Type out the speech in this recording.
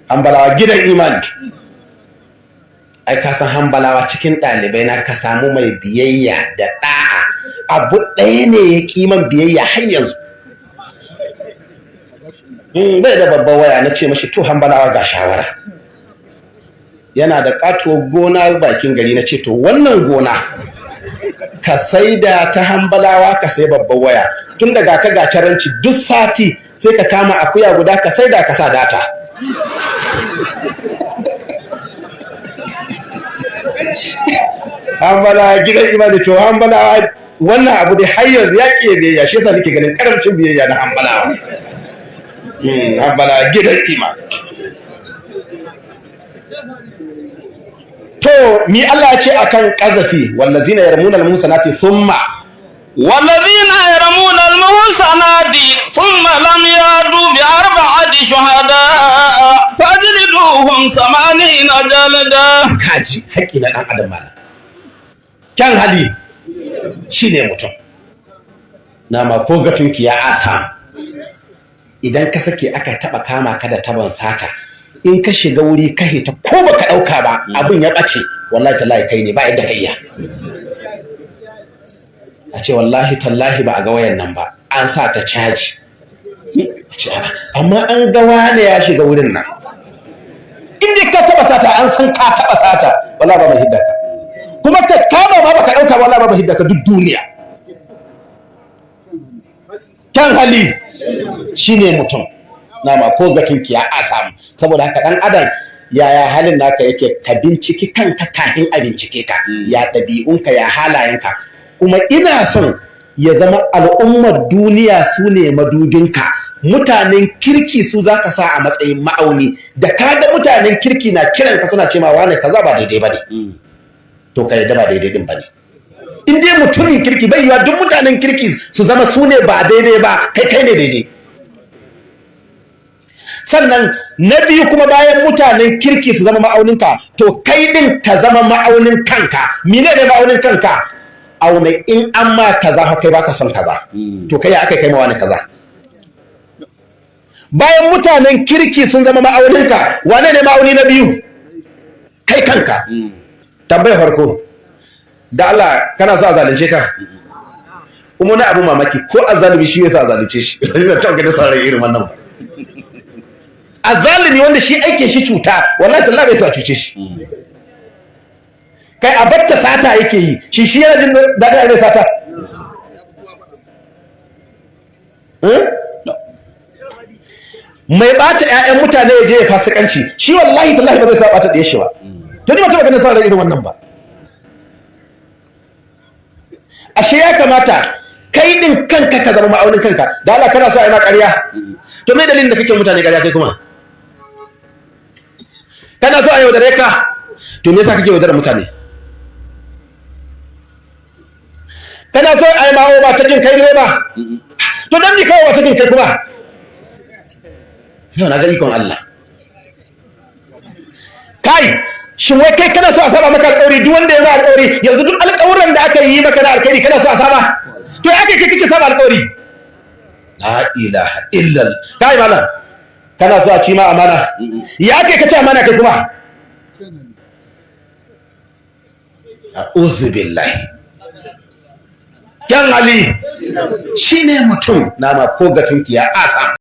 Hambalawa gidan imani. Ai ka san Hambalawa cikin ɗalibai na ka samu mai biyayya da ɗa'a, abu ɗaya ne ya kiman biyayya har yanzu. Bai da babban waya. Na ce mashi, to Hambalawa, ga shawara. Yana da katuwar gona bakin gari. Na ce, to wannan gona ka sai da ta, Hambalawa, ka sai babban waya. Tun daga ka ga caranci, duk sati sai ka kama akuya guda ka sai da ka sa data. Hambala gidan imani. To Hambalawa, wannan abu dai har yanzu ya ƙi biyayya, shi yasa nake ganin karamcin biyayya na Hambalawa. Hambala gidan imani. To mi Allah ya ce akan kazafi? Wallazina yarmuna almuhsanati thumma والذين يرمون المحصنات ثم لم يأتوا بأربعة شهداء فاجلدوهم 80 جلدة. Kaji haƙƙi na ɗan adam. Malam, kyan hali shine mutum. Nama ko gatunki ya asa, idan ka sake aka taɓa kama ka da taban sata, in ka shiga wuri ka hita ko baka ɗauka ba, abin ya ɓace, wallahi tallahi kai ne ba yadda ka iya. A ce wallahi tallahi ba a ga wayan nan ba, an sa ta caji. A ce a'a, amma an ga wane ya shiga wurin nan. In dai ka taba sata, an san ka taba sata, wallahi ba mai hidda ka. Kuma ka kama ma baka dauka, wallahi ba mai hidda ka duk duniya. Kyan hali shine mutum. Nama ko gatunki ya a samu. Saboda haka dan adam, yaya halin naka yake? Ka binciki kanka kafin a bincike ka. Ya ɗabi'unka, ya halayenka? Kuma ina son ya zama al'ummar duniya su ne madubinka. Mutanen kirki su za ka sa a matsayin ma'auni. Da ka ga mutanen kirki na kiranka suna ce ma wane kaza ba daidai ba ne, to ka yadda ba daidai din ba ne. In dai mutumin kirki, bai yiwa duk mutanen kirki su zama su ne ba daidai ba, kai kai ne daidai. Sannan na biyu kuma, bayan mutanen kirki su zama ma'auninka, to kai din ka zama ma'aunin kanka. Mine ne ma'aunin kanka? Auna in an ma kaza fa kai baka son kaza, to kai ya aka kai ma wani kaza? Bayan mutanen kirki sun zama ma'auninka, wane ne ma'auni na biyu? Kai kanka. Tambayar farko da Allah, kana so a zalunce ka? Kuma wani abu mamaki, ko azzalumi shi yasa a zalunce shi. Ina ta ga sauran irin wannan ba. Azzalumi wanda shi aikin shi cuta, wallahi tallahi bai sa cuce shi. Kai, a batta sata yake yi, shi shi yana jin daɗin a mai sata. Eh? Mai ɓata 'ya'yan mutane ya je ya fasikanci, shi wallahi tallahi ba zai sa ɓata ɗaya shi ba. To ni ba taɓa ganin sa irin wannan ba. Ashe ya kamata kai din kanka ka zama ma'aunin kanka. Da Allah, kana so a yi ma ƙarya? To me dalilin da kake mutane ƙarya? Kai kuma kana so a yaudare ka? To me yasa kake yaudarar mutane? Kana so a yi ma overtaking kai direba? To dan me kai overtaking kai kuma? Yau na ga ikon Allah. Kai, shin wai kai kana so a saba maka alƙawari? Duk wanda ya ma alƙawari yanzu, duk alƙawuran da aka yi maka na alƙawari, kana so a saba? To ya kai kake saba alƙawari? La ilaha illal. Kai malam, kana so a ci ma amana? Ya kai ka ci amana kai kuma? A'udhu billahi. Kyan hali shine mutum. Nama ko gatunki ya asa.